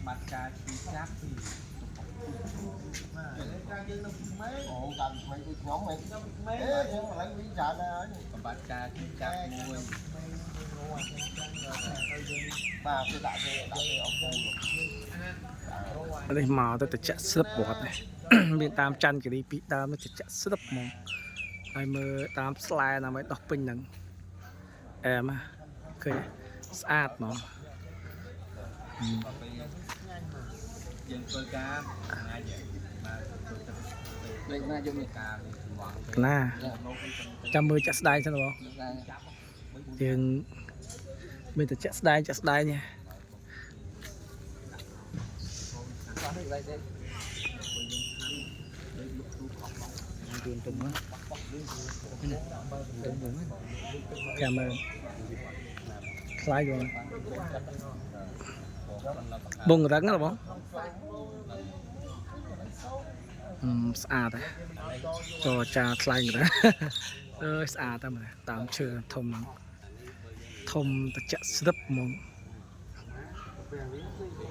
បាត់ការឈឺចាប់ពី កាលយើងនៅក្មេង អូតាមថ្មីដូចខ្ញុំហ៎ ខ្ញុំក្មេង អេខ្ញុំឥឡូវវិញច្រើនហើយ បំបត្តិការឈឺចាប់មួយ បាទគេដាក់គេដាក់គេអពូល នេះមកទៅតិចស្លឹបវត្តនេះ មានតាមច័ន្ទគិរីពីដើមនេះតិចស្លឹបហ្មងហើយមើលតាមស្លែណាមួយដោះពេញហ្នឹងអែមហ่ะឃើញទេស្អាតហ្មង ដល់ពេលយើងធ្វើការថ្ងៃបាទធ្វើទឹក លេខណាយើងនេះ ការមានចង្វាក់ កណា លោកអីចឹង ចាំមើលចាក់ស្ដែងសិនបង ចាប់ យើងមានតែចាក់ស្ដែងចាក់ស្ដែងទេចាំមើលខ្លាយបងបងរឹងហ៎បងអឺស្អាតហ៎ចរចាថ្លៃរឹងអើយស្អាតតែមើលតាមឈើធំហ្នឹងធំតិចស្រឹបហ្មង ពេលនេះ